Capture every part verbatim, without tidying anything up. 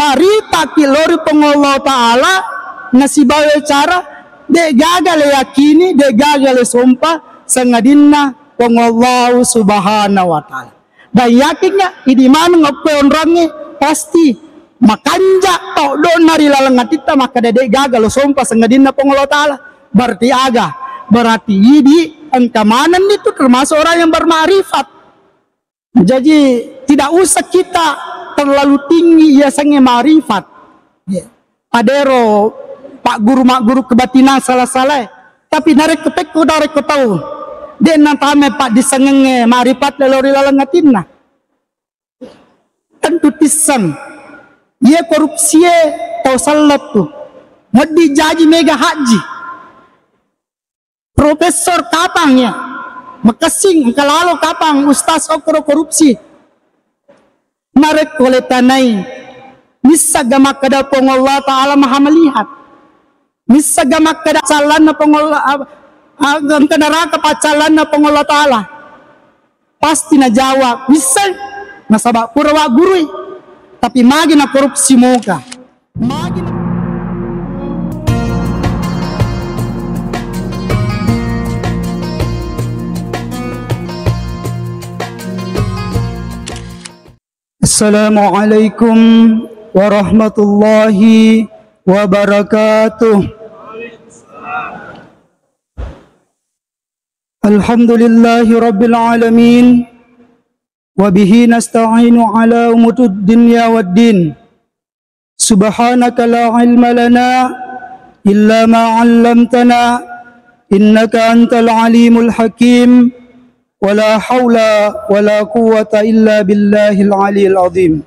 Maritaki lao ri Puang Allah Ta'ala, nasibawa cara, de' gaga le yakini, de' gaga le sompa, sangadinna Puang Allah Subhanahu wa Ta'ala. Dan yakinnya, idi maneng okko onrongnge, pasti makanja' tau donna ri laleng atitta, makkeda de' gaga lo sompa sangadinna Puang Allah Ta'ala. Berarti aga? Berarti idi engka manenni tu termasuk orang yang bermakrifat. Jadi, tidak usah kita terlalu tinggi yasengnge ma'rifat. Ya. Padero pagguru-magguru kebatinan salah-salah. Tapi narekko pekko narekko tau, de' natame paddissengengnge ma'rifat lalo ri laleng atinna. Tentu tisseng. Iya korupsie tau sellet tu. Moddi jaji mega haji. Profesor kapang ya, makessing engka lalo kapang ustaz okkoro korupsi. Narekko le tanai, missaga makkeda Puang Allah Ta'ala Maha Melihat? Missaga makkeda callanna Puang Allah, ah, ah, engka neraka paccallanna Puang Allah Ta'ala? Pasti najawab, misseng, nasaba pura waggurui. Tapi magi na korupsi moga. Assalamualaikum warahmatullahi wabarakatuh. Alhamdulillahi rabbil alamin. Wa bihi nasta'inu ala umuri dunya waddin. Subhanaka la ilma lana illa ma 'allamtana innaka antal alimul hakim. Wa la haula wa la quwwata illa billahil aliyil azim.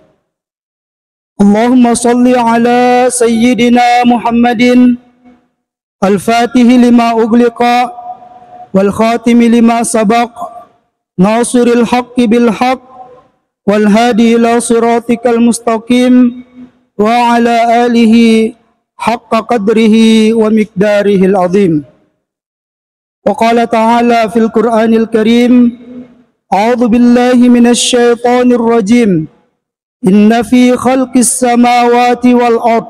Allahumma salli ala sayyidina Muhammadin al-fatihi lima ughliqa wal khatimi lima sabaq nasiril haqqi bil haqq wal hadi ila siratikal mustaqim wa ala alihi haqqa qadrihi wa miqdarihil azim. Wa qala ta'ala fil Qur'anil Karim, a'udzu billahi minasy syaithanir rajim. Inna fi khalqis samawati wal ard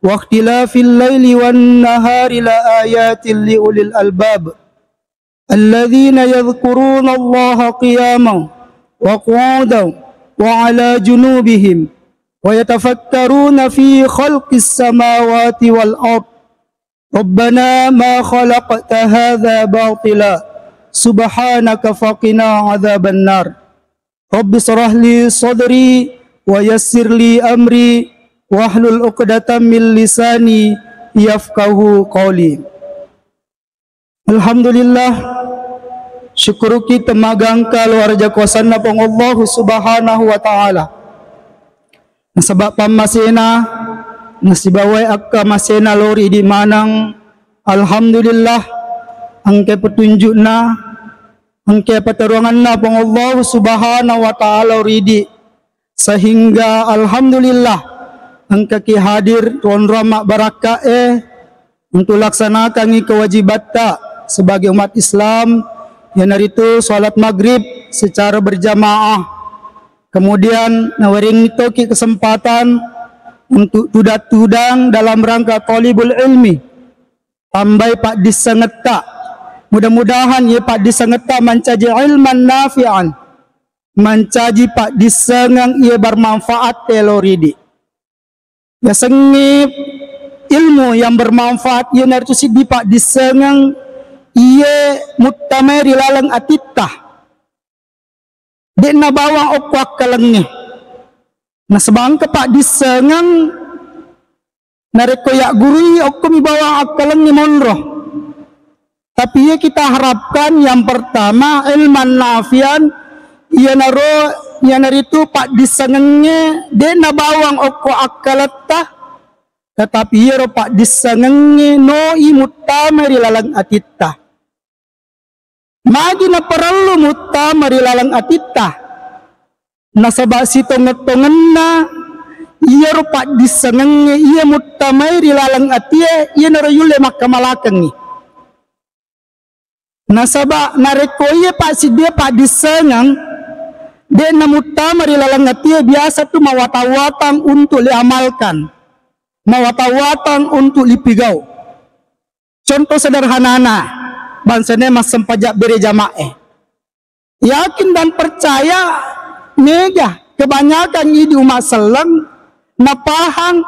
wa ikhtilafil laili wan nahari la ayatin li ulil albab. Alladzina yadhkurunallaha qiyaman wa qu'udan wa ala junubihim wa yatafakkaruna fi khalqis samawati wal ard. Rabbana ma khalaqta hadza batila, subhanaka faqina adzabannar. Rabbi shrah li sadri wa yassir li amri wahlul 'uqdatam min lisani yafqahu qawli. Alhamdulillah, syukuruki temmagangka luar biasa kuasanna Puang Allahu Subhanahu wa Ta'ala. Nasaba pammasena nasibawai akkamasena lori idi maneng. Alhamdulillah, engka petunjukna, engka pataruanganna Puang Allahu Subhanahu wa Ta'ala ridi, sehingga alhamdulillah engkaki hadir ronroang mabbarakkae untuk laksanakangngi kewajibatta sebagai umat Islam, iyanaritu salat maghrib secara berjamaah. Kemudian nawerengngi toki kesempatan untuk tudang-tudang dalam rangka talibul ilmi. Tambai paddissengetta. Mudah-mudahan iye paddissengetta mancaji ilman nafi'an, mancaji paddissengeng iye bermanfaat telo ridi. Yasengnge ilmu yang bermanfaat iyanaritu siddi paddissengeng iye muttamai ri laleng atitta. De'na bawang okko akkalengnge. Nasaba engka paddissengeng narekko yaggurui okkomi bawang akkalengnge monro. Tapi iya kita harapkan yang pertama ilman nafian, iyanaro iyanaritu paddissengengnge de'na bawang okko akkaletta, tetapi iyaro paddissengengnge noi muttama ri laleng atitta. Magi naparellu muttama ri laleng atitta? Nasaba sitongeng-tongenna iyaro paddissengengnge iya muttamai ri laleng atie, iyanaro yulle makkamalakengngi. Nasaba narekko iya passiddie paddissengeng, De'na muttama ri laleng atie biasa tu mawatang-watang untuk liamalkan, mawatang-watang untuk lipigau. Contoh sederhanana, bangsana massempajang bere jamae. Yakin dan percaya mega kebanyakan idi umat selleng napahang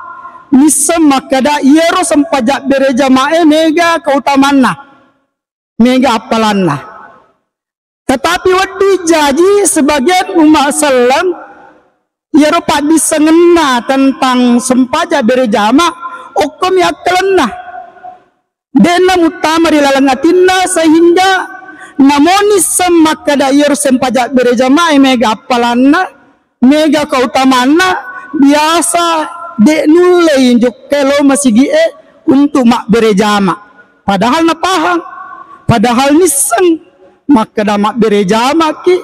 nisseng makkeda iyaro sempajang bere jamae mega keutamanna, mega appalanna. Tetapi wedding jaji sebagian umat selleng iyaro paddissengenna tentang sempajang bere jama okkomi akkalenna. De'na muttama ri laleng atinna sehingga namo nisseng makkeda iyaro sempajang bere jamae mega appalanna, mega keutamanna, biasa de' nullei jokkai lo masigi'e untuk mabbere jama. Padahal napahang, padahal nisseng makkeda mabbere jamaki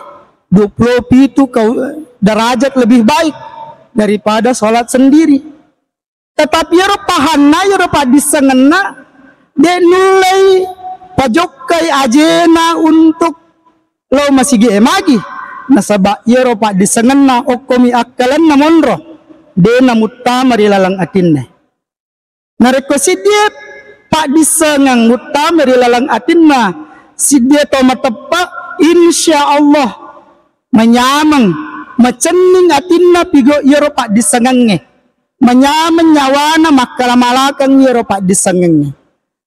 dua puluh pitu kau derajat lebih baik daripada sholat sendiri. Tetapi iyaro pahanna, iyaro paddissengenna, de' nullei pajokkai ajena untuk lao masigi'e magi, nasaba iyaro paddissengenna okkomi akkalenna monro, de'na muttama ri laleng atinna. Narekko siddie paddissengeng muttama ri laleng atinna siddie to mateppe, insya Allah manyameng, macenning atinna pigo iyaro paddissengengnge, manyameng nyawana makkala-malakeng iyaro paddissengengnge.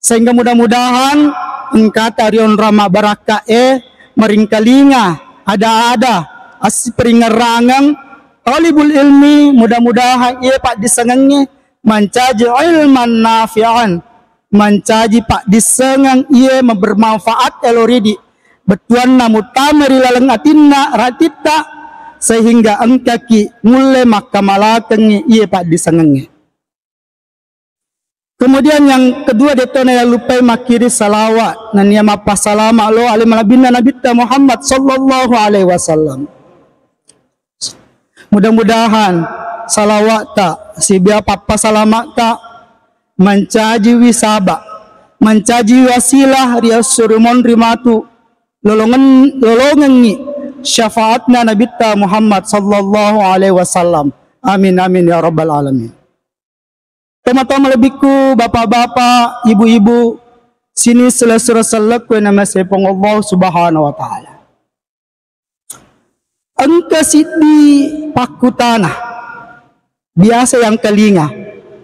Sehingga mudah-mudahan engkata rionrang mabbarakka'e maringkalinga ada-ada assiperingngerangeng talibul ilmi, mudah-mudahan iye paddissengengnge mancaji ilman nafi'an, mancaji paddissengeng iye bermanfaat elo ridi, bettuanna muttama ri laleng atinna ratitta, sehingga engkaki mulle makkamalakengngi iye paddissengengnge. Kemudian yang kedua, de'tona yallupai makkiri salawat nennia mappasalama lo ale malebinna Nabitta Muhammad sallallahu alaihi wasallam. Mudah-mudahan salawa'ta sibia pappasalama'ta mancajiwi saba, mancajiwi wasilah ri esso ri monri matu lolongen-, lolongengngi syafaatna Nabitta Muhammad sallallahu alaihi wasallam. Amin, amin, ya rabbal alamin. Tomatoa malebbiku, bapak-bapak, ibu-ibu, sini selesura selleku yang namanya Puang Allah Subhanahu wa Ta'ala. Engka siddi pakkutana biasa yang kalinga.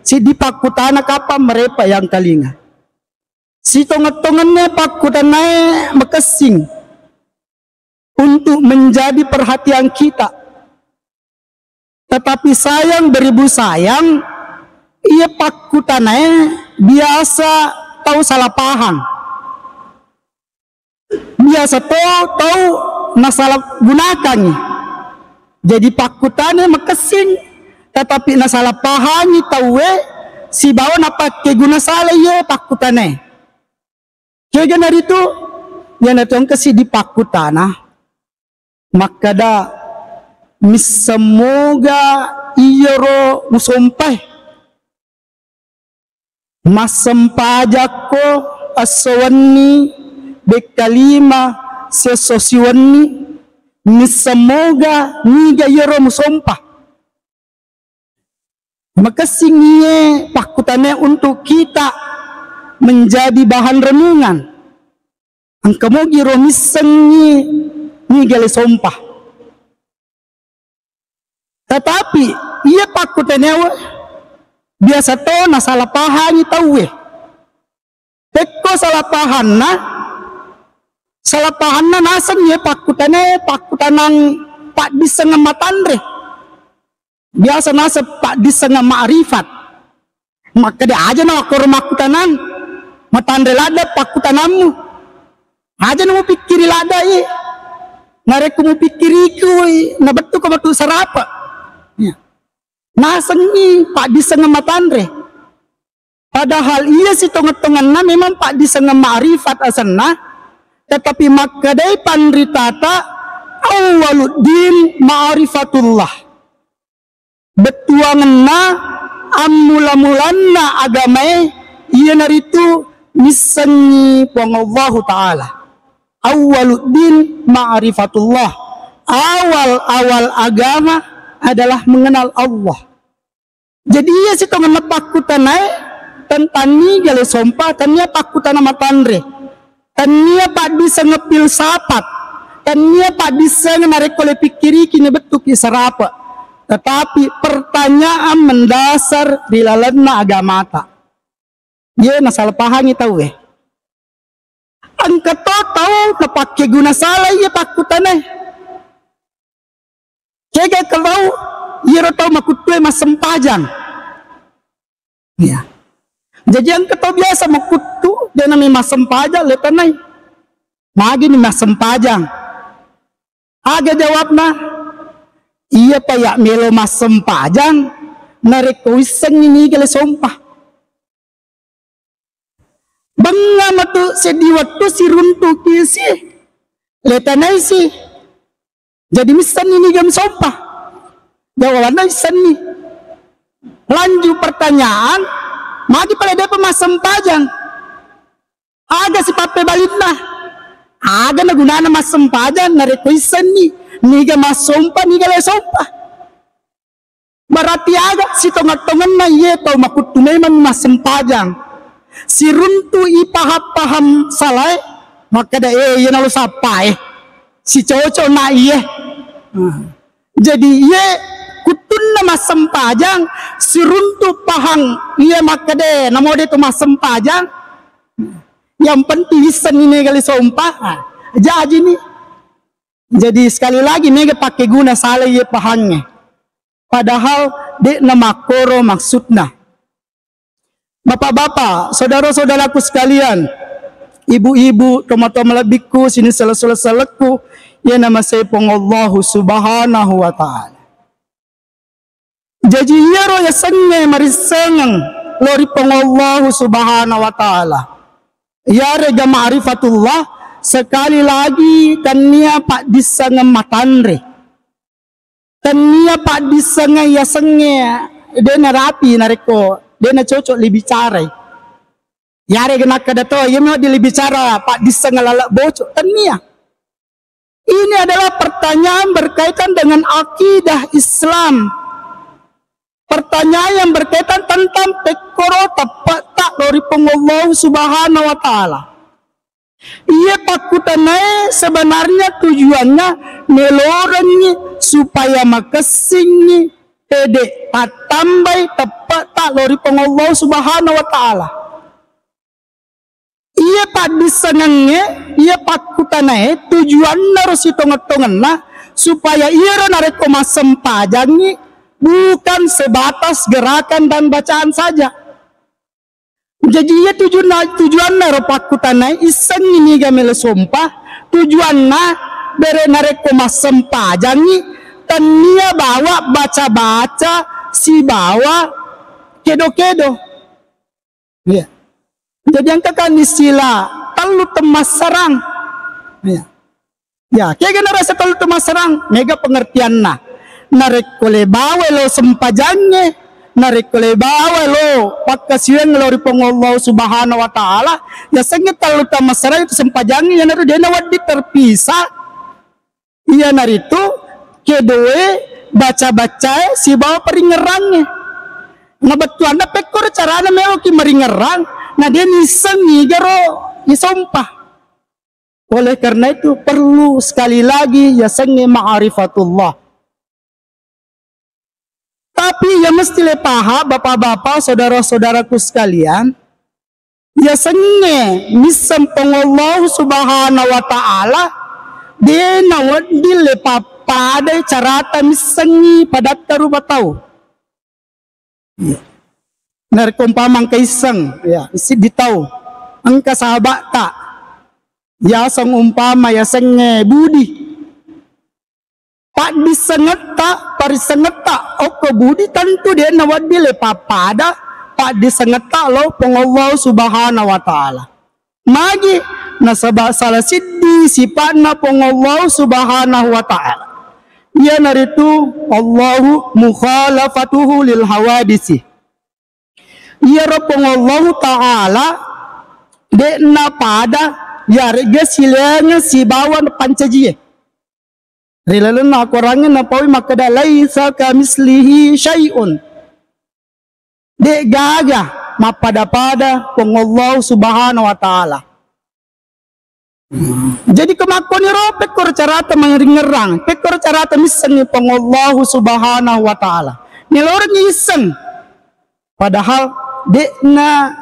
Siddi pakkutana kapang merepa yang kalinga. Sitongeng-tongenna pakkutanae makessing untuk menjadi perhatian kita. Tetapi sayang beribu sayang, iya pakkutanae biasa tau salah pahang. Biasa to tau nasalahgunakangngi. Jadi pakkutanae makessing, tetapi nasalah pahangi tauwe sibawa napakkeguna sala iye pakkutanae. Kega naritu, iyanatu engka siddi pakkutana makkeda, missemmoga iyaro musompae. Massempajakko esso wenni, bekka lima, siesso siwenni, missemmoga niga iyaro musompa. Makessing iye pakkutanae untuk kita menjadi bahan renungan. Engka mogi ro missengngi niga le sompa. Tetapi iya pakkutanae biasa to nasalah pahangi tauwe. Pekko salah pahanna, salah pahanna naseng iye pakkutanae pakkutanang paddissengeng matanre. Biasa naseng paddissengeng ma'rifat. Makkeda aja na wakkoro makkutanang, matanre ladde pakkutanammu. Aja na mupikkiri ladde i. Narekko mupikkiriku i, nabettuko matu sarapa. Ya. Nasengngi paddissengeng matanre. Padahal iya sitongeng-tongenna memang paddissengeng ma'rifat asenna, tetapi makkedai panritata, "Awwaluddin ma'rifatullah." Bettuangenna ammula-mulanna agamae iyanaritu missengngi Puang Allahu Ta'ala. Awwaluddin ma'rifatullah. Awal-awal agama adalah mengenal Allah. Jadi, iya sitongenna pakkutanae tentang niga le sompa, tennia pakkutana matanre, tennia paddisseng filsafat, tennia paddisseng narekko le pikkiriki ni bettuki sarape, tetapi pertanyaan mendasar ri lalenna agamata. Iye nasalpahangi tauwe. Engka to tau napakkeguna sala iye pakkutanae. Kega kalau iyaro tau makuttue massempajang. Iya. Jadi engka tau biasa makuttu, de nami massempajang, le tanai. Magi ni massempajang. Aga jawabna? Iya pa ya melo massempajang, narekko wissengngi niga le sompa. Bengnga matu seddi wettu siruntuki si, le tanai si. Jadi missenni niga sompa? Jawabanna missenni. Lanjut pertanyaan, magi pale depa massempajang? Aga sipappebalinna? Aga nagunana massempajang narekko issenni niga massompa, niga le sompa? Berarti aga sitongeng-tongenna iye tau makuttu memang massempajang. Siruntu i paham-paham salae, makkeda, "Eh, iye nalo sappae. Sicocok na iye." Nah. Jadi iye kuttunna massempajang, siruntu pahang iye makkeda, "Namo de tu massempajang." Yang penting issenni niga le sompa. Nah, jajini. Jadi sekali lagi mega pakkeguna sala iye pahangnge. Padahal de'na makkoro maksudna. Bapak-bapak, saudara-saudaraku sekalian, ibu-ibu, tomatoa malebbikku, sining sele-, sele-, selekku, iya namasei Puang Allahu Subhanahu wa Ta'ala. Jaji iyaro yasengnge marissengeng lao ri Puang Allahu Subhanahu wa Ta'ala, iyarega ma'rifatullah, sekali lagi tennia paddissengeng matanre. Tennia paddissengeng yasengnge de narapi narekko de nacocok libicarai. Yarega nakkeda to, iya memang dilibicara paddissengeng laleng bocok. Tennia. Ini adalah pertanyaan berkaitan dengan akidah Islam. Pertanyaan yang berkaitan tentang pekkoro teppe'ta lao ri Puang Allahu Subhanahu wa Ta'ala. Iya pakkutanae sebenarnya tujuannya melorengngi supaya makessingngi pede tattambai teppe'ta lao ri Puang Allahu Subhanahu wa Ta'ala. Iya paddissengengnge, iya pakkutanae tujuanna ro sitongeng-tongenna supaya iyaro narekko massempajangngi bukan sebatas gerakan dan bacaan saja. Jaji iya tujunna, tujuanna ro pakkutanae issengngi niga melo sompa, tujuanna bere narekko massempajangngi tennia bawa baca-baca sibawa kedo-kedo. Iya. Jadi engka kan istilah tellu temmassarang. Iya. Ya, kega narasa tellu temmassarang, mega pengertianna. Narekko le bawa lo sempajangnge, narekko le bawa lo pakkasiwiang lo ri Puang Allah Subhanahu wa Ta'ala, yasengnge tellu temmassarang itu sempajangnge, iyanaro dena wedding terpisah. Iyanaritu kedoe, baca-bacae sibawa paringngerangnge. Nabettuanna pekkoro carana meloki maringngerang, na de nissengngi garo isompa. Oleh karena itu perlu sekali lagi yasengnge ma'rifatullah. Tapi yang mesti le paham, bapak-bapak, saudara-saudaraku sekalian, yasengnge misseng Puang Allahu Subhanahu wa Ta'ala, de nawedding le pappadai carata missengngi padatta rupa tau. Narekko umpama engka isseng, ya, siddi tau, engka sahaba'ta, yaseng umpama yasengnge Budi. Paddissengetta, parissengetta okko Budi tentu de nawedding le pappada paddissengetta lo Puang Allah Subhanahu wa Ta'ala. Magi? Nasaba salah siddi sipa'na Puang Allah Subhanahu wa Ta'ala, iyanaritu Allahu mukhalafatuhu lil hawadisi. Iyaro Puang Allahu Ta'ala de'na pada yarega silaingeng sibawa pancajie. Ri lalenna akorangnge napaui makkeda, "Laisa kamislihi syai'un." De' gaga mappada-pada Puang Allah Subhanahu wa Ta'ala. Jadi, kemakkoniro pekkoro carata maringerrang, pekkoro carata missengngi Puang Allah Subhanahu wa Ta'ala. Niloreng isseng, padahal de'na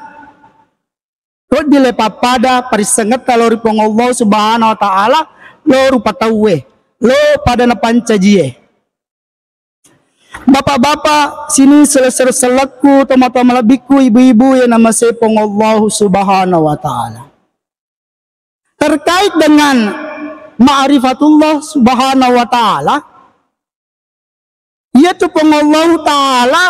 wedding le pappada parissengetta lao ri Puang Allah Subhanahu wa Ta'ala, lao rupa tauwe, lao pada napancajie. Bapak-bapak, sining sele-, sele-, selekku, tomatoa malebbikku, ibu-ibu yang namasei Puang Allah Subhanahu wa Ta'ala. Terkait dengan ma'rifatullah Subhanahu wa Ta'ala, iyatu Puang Allah Ta'ala,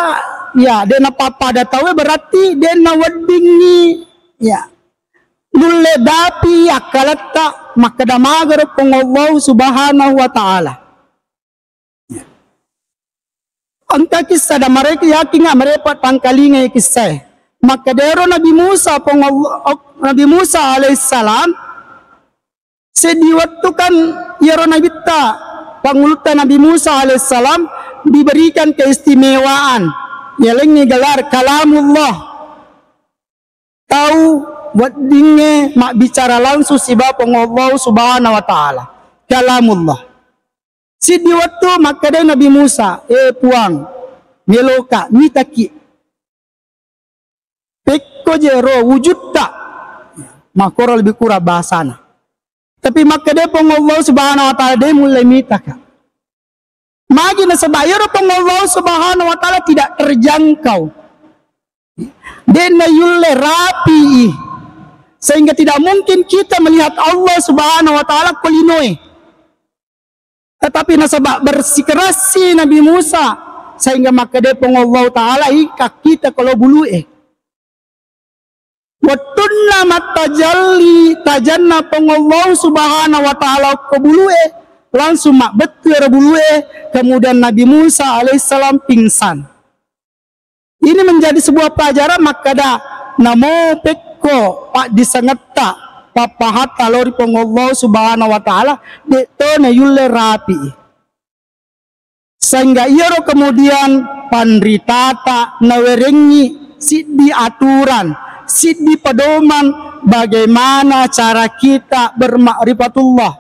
ya, de' napappada tauwe, berarti de' naweddingngi, ya, nulle dapi akkaletta makkeda magaro Puang Allah Subhanahu wa Ta'ala. Engka kissa da mereka yakinga merepat pangkalinga kissae. Makkedaro Nabi Musa, Puang Allah, Nabi Musa alaihissalam, seddi wettu kan iyaro nabitta, pangulutta Nabi Musa alaihissalam diberikan keistimewaan. Yalengngi gelar Kalamullah. Tau weddingnge mabbicara langsung siba Puang Allah Subhanahu wa Ta'ala. Kalamullah. Siddi wettu makkeda Nabi Musa, "Eh Puang, meloka mitaki." Pekko je ro wujutta. Makkoro lebih kurang bahasana. Tapi makkeda Puang Allah Subhanahu wa Ta'ala, "De' mulle mitaka." Magi nasaba iyaro Puang Allah Subhanahu wa Ta'ala tidak terjangkau. De' nayulle rapi'i. Sehingga tidak mungkin kita melihat Allah Subhanahu wa Ta'ala ko linoe. Tetapi nasaba bersikerassi Nabi Musa, sehingga makkeda Puang Allah Ta'ala, "Ika kita kalau bulu'e." Wettunna mattajalli tajanna Puang Allah Subhanahu wa Ta'ala ko bulu'e, langsung mabbettu ero bulu'e, kemudian Nabi Musa alaihissalam pingsan. Ini menjadi sebuah pelajaran makkeda namo pekko paddisengetta pappahatta lao ri Puang Allah Subhanahu wa Ta'ala, de' to nayulle rapi'i. Sehingga iyaro kemudian panritata nawerengngi siddi aturan, siddi pedoman bagaimana cara kita bermakrifatullah.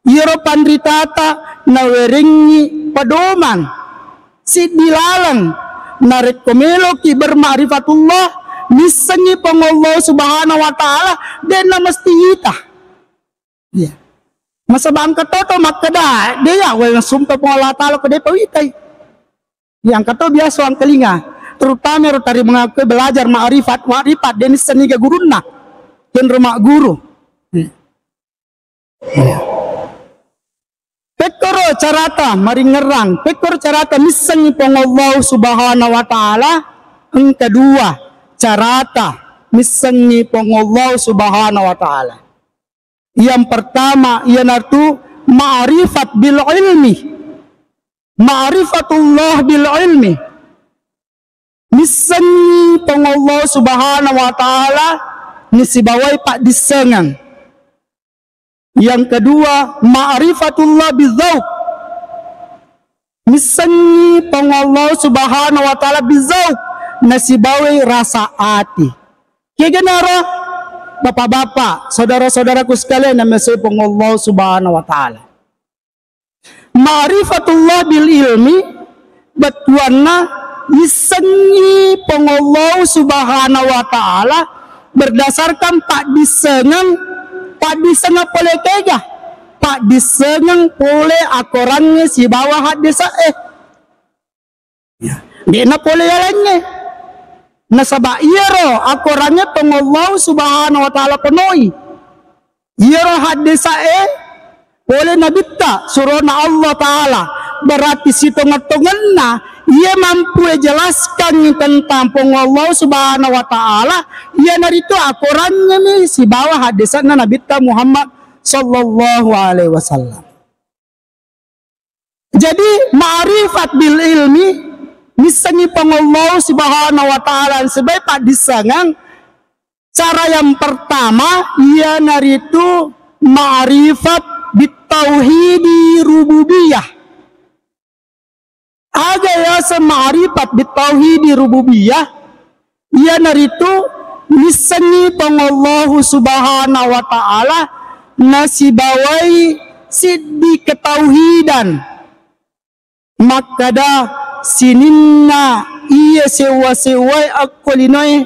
Iyaro panritata nawerengngi pedoman siddi laleng, narekko meloki bermakrifatullah, missengngi Puang Allah Subhanahu wa Ta'ala, de'na mesti ita. Iya. Nasaba engka to tau makkeda, "De' ya, we, sumpa Puang Allah Ta'ala ko de'pa witai." Iya, engka to biasa engkalinga. Terutama ero tari mengaku belajar ma'rifat, ma'rifat, de' nissenni ga gurunna. Kenro magguru. Iya. Pekkoro carata maringerrang, pekkoro carata missengngi Puang Allah Subhanahu wa Ta'ala, engka dua carata missengngi Puang Allah Subhanahu wa Ta'ala. Yang pertama, iyanaritu ma'rifat bil ilmi. Ma'rifatullah bil ilmi. Missengngi Puang Allah Subhanahu wa Ta'ala nisibawai paddissengeng. Yang kedua, ma'rifatullah bizauq. Missengngi Puang Allah Subhanahu wa Ta'ala bizauq, nasibawai rasa ati. Keganaro, bapak-bapak, saudara-saudaraku sekalian yang masih Puang Allah Subhanahu wa Ta'ala. Ma'rifatullah bil ilmi, bettuanna missengngi Puang Allah Subhanahu wa Ta'ala berdasarkan paddissengeng, paddissengeng pole kega, paddissengeng pole akorangnge sibawa haddesa'e. Ya. De'na pole yalengnge. Nasaba iyaro akorangnge Puang Allah Subhanahu wa Ta'ala penoi. Iyaro haddesa'e pole nabitta, surona Allah Ta'ala. Berarti sitongeng-tongenna iya mampu jelaskan tentang Puang Allah Subhanahu wa Ta'ala, iyanaritu akorangngemi sibawa haddesa'na Nabitta Muhammad sallallahu alaihi wasallam. Jadi, ma'rifat bil ilmi, missengngi Puang Allah Subhanahu wa Ta'ala sebagai paddissengeng. Cara yang pertama, iyanaritu ma'rifat bit tauhidi rububiyah. Aga yaseng ma'rifat bitauhidi rububiyah? Iyanaritu missengngi Puang Allahu Subhanahu wa Ta'ala nasibawai siddi ketauhidan. Makkada sininna iye sewwa-sewwae akko linoe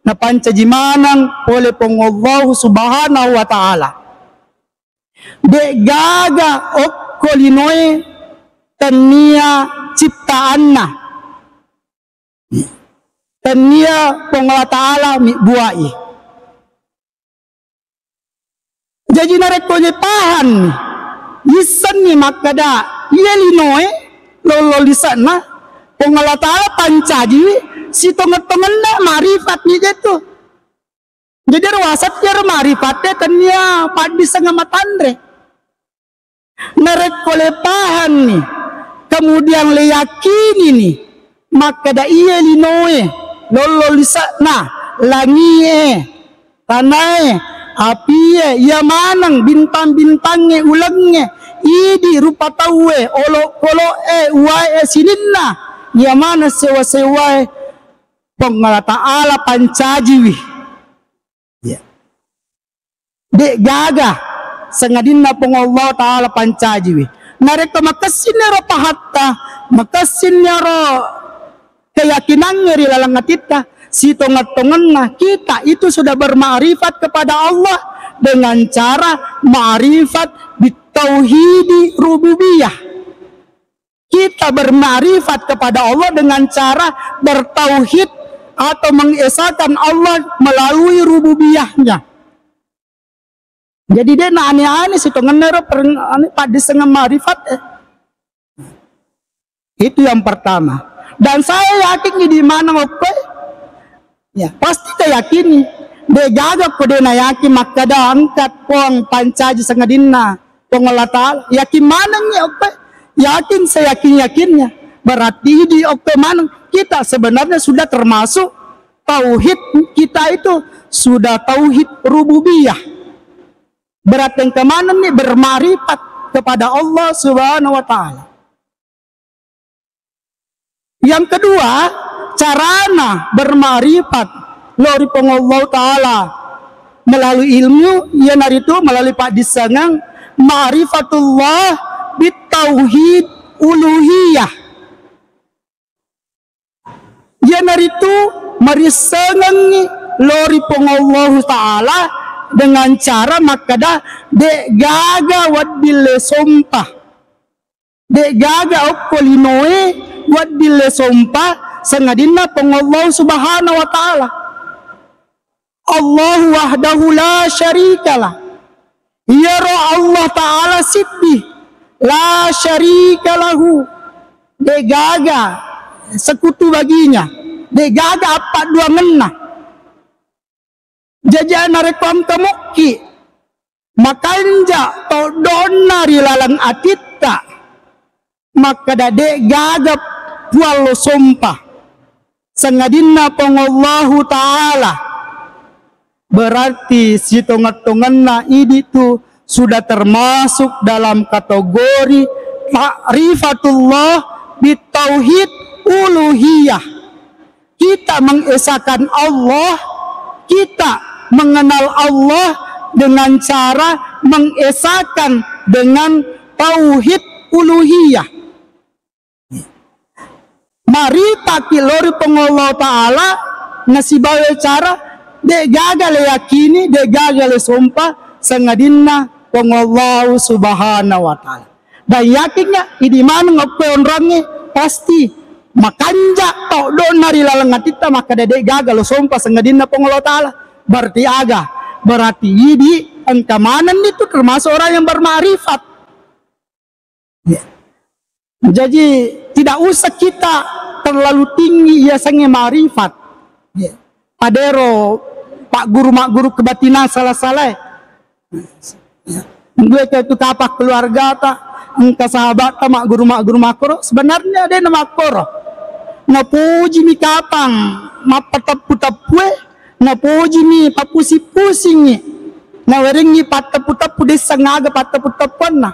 napancaji maneng pole Puang Allahu Subhanahu wa Ta'ala. De'gaga okko linoe tennia ciptaanna. Tennia Puang Allah Ta'ala mibbuai. Jaji narekko je pahanni, yissenni makkada, iya linoe, lollo lise'na, Puang Allah Ta'ala pancajiwi, sitongeng-tongenna ma'rifatni je tu. Jadi ero wasat iyaro ma'rifatte tennia paddissengeng matanre. Narekko le pahanni, kemudian le yakinini, makkada iye linoe, lollo lise'na, langie, tanae, apie, iya maneng bintang-bintangnge, ulengnge, idi rupa tauwe, olokolo'e, uwae sininna, iya maneng sewa-sewae, Puang Allah Ta'ala pancajiwi. Iya. De'gaga sangadinna Puang Allah Ta'ala pancajiwi. Narekko makessinni ro pahatta, makessinni ro keyakinangnge ri laleng atitta, sitongeng-tongenna kita itu sudah bermakrifat kepada Allah dengan cara makrifat bitauhidi rububiyah. Kita bermakrifat kepada Allah dengan cara bertauhid atau mengesakan Allah melalui rububiyahnya. Jadi, de' na ane-ane sitongenna ro per-, ane, paddissengeng makrifat, eh. Itu yang pertama. Dan saya yakin di mana okko, ya, pasti teyakini. De'gaga ko de' nayakin makkada engka Puang pancaji sangadinna Puang Allah Ta'ala. Yakin manengngi okko. Yakin seyakin-yakinnya. Berarti di okko maneng kita sebenarnya sudah termasuk tauhid kita itu sudah tauhid rububiyah. Berarti engka manenni bermakrifat kepada Allah Subhanahu wa Ta'ala. Yang kedua, carana bermakrifat lao ri Puang Allah Ta'ala melalui ilmu, iyanaritu melalui paddissengeng ma'rifatullah bitauhid uluhiyah. Iyanaritu marissengengngi lao ri Puang Allahu Ta'ala dengan cara makkada, de'gaga wedding le sompa. De'gaga okko linoe wedding le sompa sangadinna Puang Allah Subhanahu wa Ta'ala. Allahu wahdahu la syarikalah. Iyaro Allah Ta'ala siddi, la syarika lahu. De'gaga sekutu baginya. De'gaga appadduangenna. Jaji narekko engka mukki makanja toddonna ri laleng atitta, makkada de'gaga puang lo sompa sangadinna Puang Allahu Ta'ala, berarti sitongeng-tongenna idi tu sudah termasuk dalam kategori ma'rifatullah bitauhid uluhiyah. Kita mengesakan Allah, kita mengenal Allah dengan cara mengesakan dengan tauhid uluhiyah. Maritaki lao ri Puang Allah Ta'ala nasibawa cara de'gaga le yakini, de'gaga le sompa sangadinna Puang Allah Subhanahu wa Ta'ala. Dan yakinnya, idi maneng okko onrongnge, pasti makanja toddonna ri laleng atitta makkada de'gaga lo sompa sangadinna Puang Allah Ta'ala. Berarti aga? Berarti idi engka manenni tu termasuk orang yang bermakrifat. Ya. Jadi, tidak usah kita terlalu tinggi yasengnge ma'rifat. Ya. Padero pagguru-magguru kebatinan salah-salah. Gue ke tu kapang keluargata, engka sahabatta magguru-magguru makkoro, sebenarnya de' na makkoro. Napojimi kapang mappateppu-teppue, napojimi pappusi-pusingi. Nawerengngi patteppu-teppu, desseng aga patteppu-teppuanna.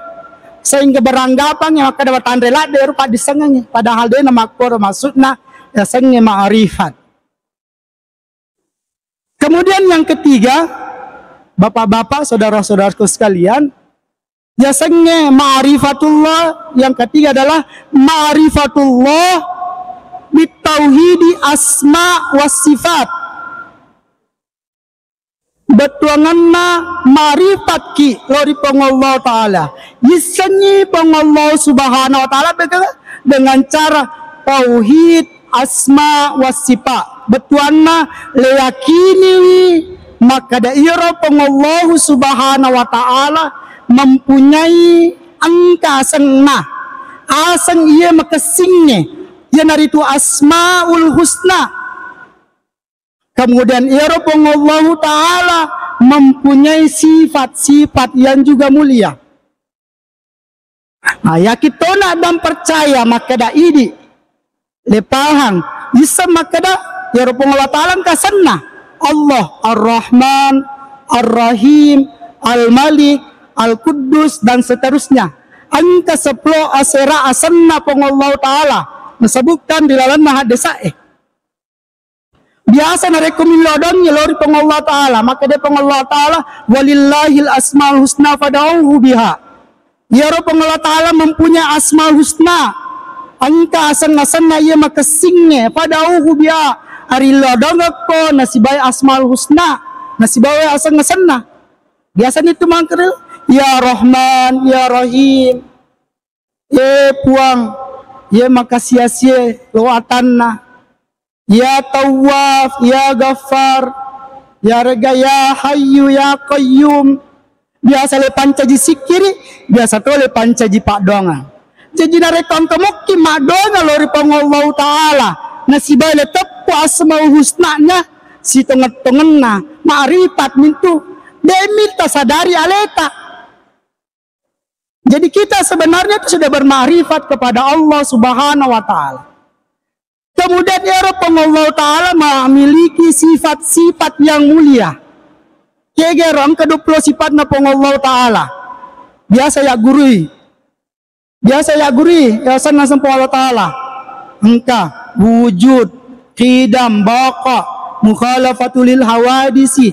Sehingga beranggapan ya makkeda watanre ladde ero paddissengengnge. Padahal dena makkoro maksudna yasengnge ma'rifat. Kemudian yang ketiga, Bapak-bapak, saudara-saudaraku sekalian, yasengnge ma'rifatullah, yang ketiga adalah ma'rifatullah bitauhidi asma was sifat. Bettuanganna ma'rifatki lao ri Puang Allah Ta'ala. Yissengngi Puang Allah Subhanahu wa Ta'ala bega-, dengan cara tauhid asma wa sifat. Bettuanna leyakiniwi makkeda iyaro Puang Allah Subhanahu wa Ta'ala mempunyai engka asenna. Aseng iya makessingnge, iyanaritu Asmaul Husna. Kemudian iyaro Puang Allahu Ta'ala mempunyai sifat-sifat yang juga mulia. Nah, yakin tona dan percaya makkeda idi, lepahang, isseng makkeda iyaro Puang Allah Ta'ala engka asenna. Allah, Ar-Rahman, Ar-Rahim, Al-Malik, Al-Quddus, dan seterusnya. Engka sepuluh asera asenna Puang Allah Ta'ala nasebutkan di lalenna haddesae. Biasa narekko millau doangngi lao ri Puang Allah Ta'ala, makkeda Puang Allah Ta'ala, "Walillahil asmaul husna fad'uhu biha." Iyaro Puang Allah Ta'ala mempunyai asmaul husna. Engka aseng-asenna iya makessingnge, fad'uhu biha. Arillau doangekko nasibawa asmaul husna, nasibawa aseng-asenna. Biasani tu mangkere, "Ya Rahman, ya Rahim." Eh Puang, ye makasiasie lo atanna. Ya Tawwaf, ya Ghaffar, yarega ya Hayyu, ya Qayyum. Biasa le pancaji sikkiri, biasa to le pancaji paddoangeng. Jaji narekko engka mukki maddoangeng lao ri Puang Allahu Ta'ala, nasibawa le teppu asmaul husnanya, sitongeng-tongenna, ma'rifat mintu, demi tasadari aleta. Jadi kita sebenarnya itu sudah bermakrifat kepada Allah Subhanahu wa Ta'ala. Kemudian ero Puang Allah Ta'ala memiliki sifat-sifat yang mulia. Kegero engka dua puluh sifatna Puang Allah Ta'ala. Biasa ya gurui. Biasa ya gurui, ya senna sempo Allah Ta'ala. Engka wujud, qidam, baqa, mukhalafatul lil hawadisi.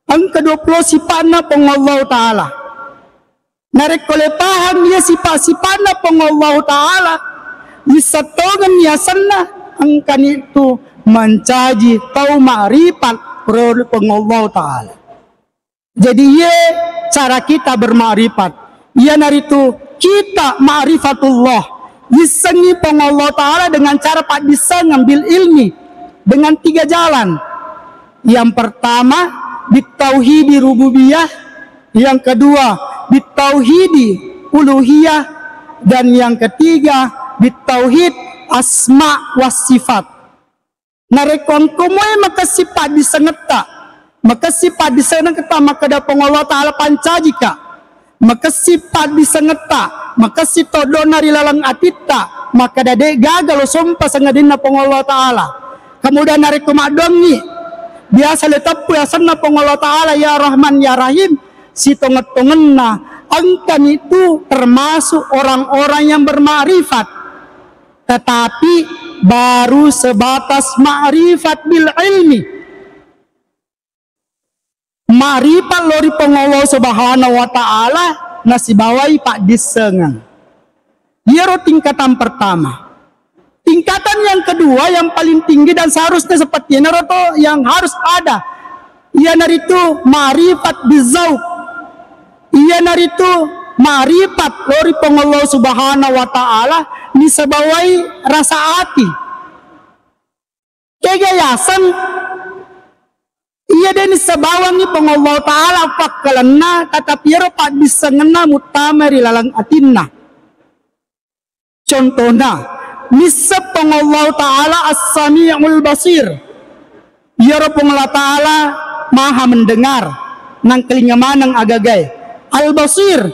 Engka dua puluh sifatna Puang Allah Ta'ala. Narekko le pahang iya sifat-sifatna Puang Allah Ta'ala, isseng tongeng asenna, engkani tu mancaji tau ma'rifat ri Puang Allah Ta'ala. Jadi iye cara kita bermakrifat, iyanaritu kita ma'rifatullah, issengngi Puang Allah Ta'ala dengan cara paddissengeng bil ilmi, dengan tiga jalan. Yang pertama, bitauhidi rububiyah. Yang kedua, bitauhidi uluhiyah. Dan yang ketiga, bitauhid asma was sifat. Narekko engko moe makessing paddissengetta, makessing paddissengetta makkeda Puang Allah Ta'ala pancajika, makessing paddissengetta, makessing toddonna ri laleng atitta, makkeda de gaga lo sompa sangadinna Puang Allah Ta'ala. Kemudian narekko maddoangngi, biasa le teppu asenna Puang Allah Ta'ala, ya Rahman, ya Rahim, sitongeng-tongenna, engkani tu termasuk orang-orang yang bermakrifat. Tetapi baru sebatas ma'rifat bil ilmi. Ma'rifat lao ri Puang Allah Subhanahu wa Ta'ala nasibawai paddissengeng. Iyaro tingkatan pertama. Tingkatan yang kedua yang paling tinggi dan seharusnya seperti ini, atau yang harus ada, iyanaritu ma'rifat bizauq. Iyanaritu ma'rifat lao ri Puang Allah Subhanahu wa Ta'ala nisabawai rasa ati. Kega yaseng iya de nisabawangngi Puang Allah Ta'ala pakkalenna, tetapi ero paddissengenna muttama ri laleng atinna. Contohna, nisseng Puang Allah Ta'ala As-Sami'ul Basir. Iyaro Puang Allah Ta'ala Maha Mendengar, nangkalinga maneng agagae. Al-Basir,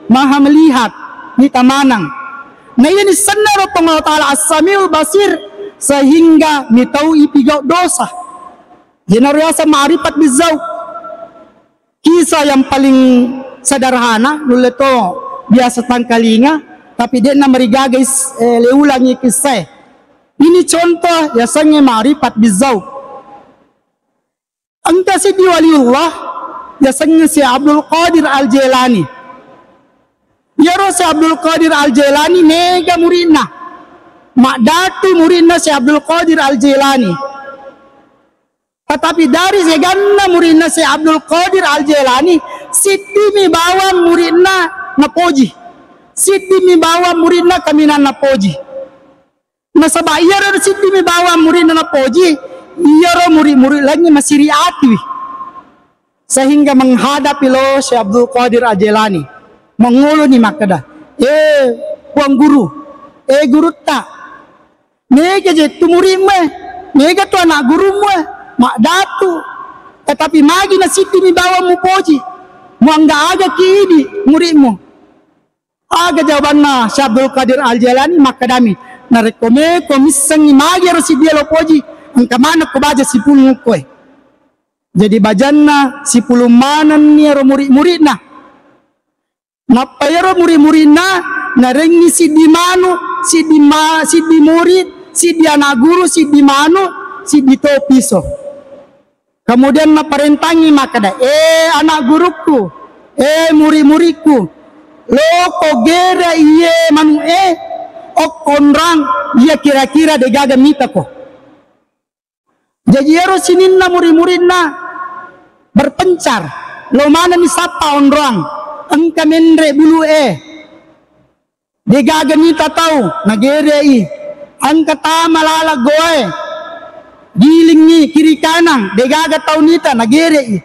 Maha Melihat, mita maneng. Na iya nissenna ro Puang Allah Ta'ala As-Sami'ul Basir, sehingga mitau ipigau dosa. Iyanaro yaseng ma'rifat bizauq. Kisah yang paling sederhana, nulle to biasa tangkalinga, tapi de'na marigaga is-, eh, le ulangi kisah. Ini contoh yasengnge ma'rifat bizauq. Engka siddi waliullah yasengnge Syekh Abdul Qadir Al-Jailani. Iyaro Syekh Abdul Qadir Al-Jailani mega muridna. Maddatu muridna Syekh Abdul Qadir Al-Jailani. Tetapi dari seganna muridna Syekh Abdul Qadir Al-Jailani, siddimi bawang muridna napoji. Siddimi bawang muridna kaminang napoji. Nasaba iyaro siddimi bawang muridna napoji, iyaro murid-murid laingnge masiri atiwi. Sehingga menghadapi lo Syekh Abdul Qadir Al-Jailani, mangoloni makkeda, "Eh, Puang Guru, eh, gurutta, mega je tu muridmu, eh, mega tu anak gurumu, eh, maddatu. Tetapi magi na siddimi bawang mupoji, muangga-aga ki idi muridmu." Aga jawabanna Syekh Abdul Qadir Al-Jailani? Makkedami, "Narekko meko missengngi magi ero siddi lo poji, engka maneng ko baja sipulung okkoe." Jadi bajanna sipulung manenni ero murid-muridna. Nappa ero murid-muridna narengngi siddi manu, siddi ma-, siddi murid, siddi anak guru, siddi manu, siddi to piso. Kemudian naparentangngi makkeda, "Eh, anak gurukku, eh, murid-muridku, loko gere iye manu'e, okko onrang, iya kira-kira degaga mitako." Jaji ero sininna murid-muridna berpencar, lo manenni sappa onrang, engka menre bulu'e. Degaga nita tau, nagere'i. Engka tama lala goe, gilingngi kiri kanang, degaga tau nita, nagere'i.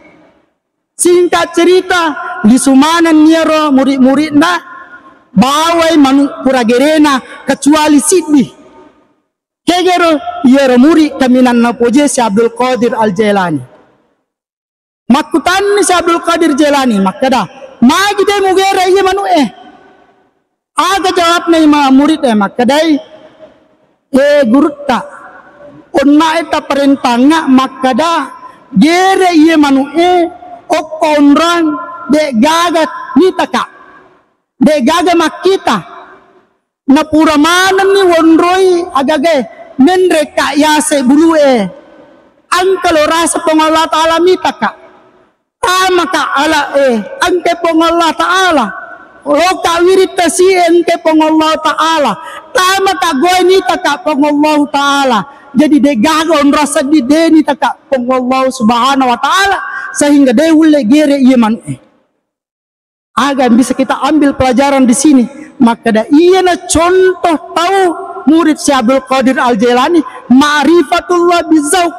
Singkat cerita, lisu manenni ero murid-muridna bawai manu pura gerena, kecuali siddi. Kegero, iyaro murid kaminang napoje si Abdul Qadir Al-Jailani. Makkutanni si Abdul Qadir Jailani, makkeda, "Magi de mugere iye manu'e?" Aga jawabna ima murid e, makkedai, "Eh, gurutta, onna e taparentangnga makkeda gere iye manu'e okko onrang, de gaga nitaka, de gaga makkita." Napura manenni wonroi agagae, menrekka yase bulu'e. Engka lo rasa Puang Allah Ta'ala mitaka. Tamaka ala'e, engka Puang Allah Ta'ala. Loka wiring tasi'e, engka Puang Allah Ta'ala. Tamaka goe nitaka Puang Allah Ta'ala. Jadi degaga onrasa di denitaka Puang Allah Subhanahu wa Ta'ala, sehingga de ulle gere iye manu'e. Aga yang bisa kita ambil pelajaran di sini? Makkeda iyana contoh tau murid si Abdul Qadir Al-Jailani, ma'rifatullah bizauq.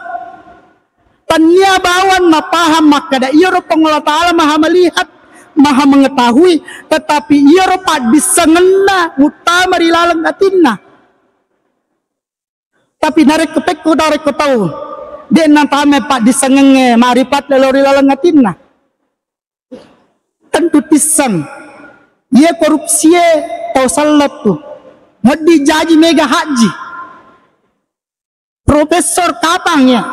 Tania bawang napaham makkeda iyaro Puang Allah Ta'ala maha melihat, maha mengetahui, tetapi iyaro paddissengenna muttama ri laleng atinna. Tapi narekko pekko narekko tau de natama paddissengengnge ma'rifat lelo ri laleng atinna, tentu tisseng. Iye korupsie tau sellettu. Meddi jaji mega haji. Profesor kapang ya.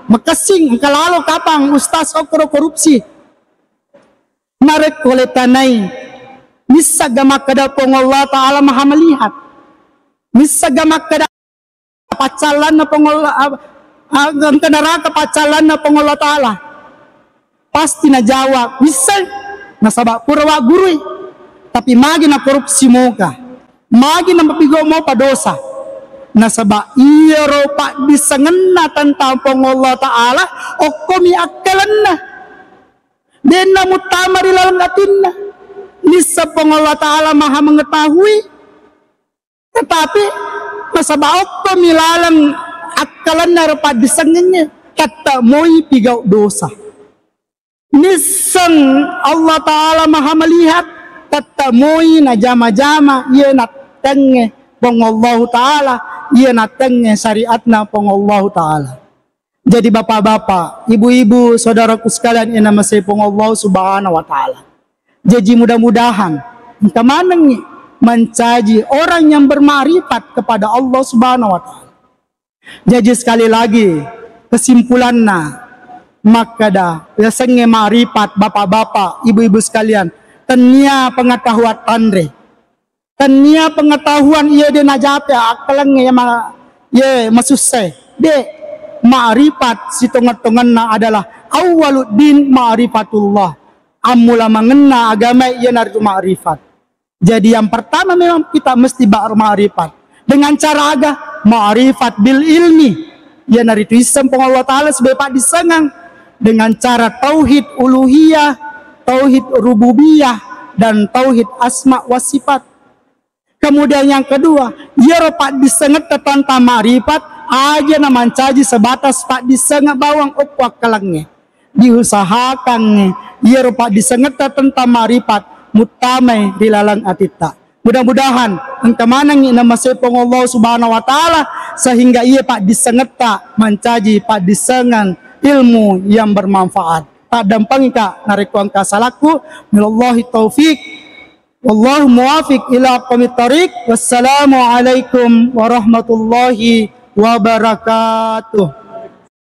Makessing engka lalo kapang ustaz okkoro korupsi. Narekko le tanai, missagga makkeda Puang Allah Ta'ala maha melihat. Missagga makkeda paccallanna Puang Allah, a-, a-, engka neraka paccallanna Puang Allah Ta'ala? Pasti najawab, "Wisseng, nasaba pura waggurui." Tapi magi nakorupsi moka, magi namapigau mopa dosa? Nasaba iyaro paddissengenna tentang Puang Allah Ta'ala okkomi akkalenna. Denna muttama ri laleng atinna. Nisseng Puang Allah Ta'ala maha mengetahui. Tetapi nasaba okkomi laleng akkalenna ro paddissengengnge, tette moi pigau dosa. Nisseng Allah Ta'ala maha melihat, tette moi najama-jama iye nattengnge Puang Allah Ta'ala, iye nattengnge syariatna Puang Allah Ta'ala. Jadi bapak-bapak, ibu-ibu, saudaraku sekalian yang namasei Puang Allah Subhanahu wa Ta'ala. Jadi mudah-mudahan engka manengngi mancaji orang yang bermakrifat kepada Allah Subhanahu wa Ta'ala. Jadi sekali lagi, kesimpulanna, makkeda, yasengnge ma'rifat, bapak-bapak, ibu-ibu sekalian, tennia pengetahuan tanre. Tennia pengetahuan iya de najape akkalengnge iya ma-, iye masusse. De, ma'rifat sitongeng-tongenna adalah awwaluddin ma'rifatullah. Ammula mangenna agama iyanaritu ma'rifat. Jadi yang pertama memang kita mesti ba-, ma'rifat. Dengan cara aga? Ma'rifat bil ilmi. Iyanaritu isseng Puang Allah Ta'ala sebagai paddissengeng dengan cara tauhid uluhiyah, tauhid rububiyah, dan tauhid asma wa sifat. Kemudian yang kedua, iyaro paddissengetta tentang ma'rifat, aja na mancaji sebatas paddissengeng bawang okko akkalengnge. Diusahakangnge iyaro paddissengetta tentang ma'rifat muttamai ri laleng atitta. Mudah-mudahan engka manengngi namasei Puang Allah Subhanahu wa Ta'ala, sehingga iya paddissengetta mancaji paddissengeng ilmu yang bermanfaat. Taddampengika narekko engka salakku, minallahi taufiq. Wallahu muwafiq ila aqwamit thariq. Wassalamualaikum warahmatullahi wabarakatuh.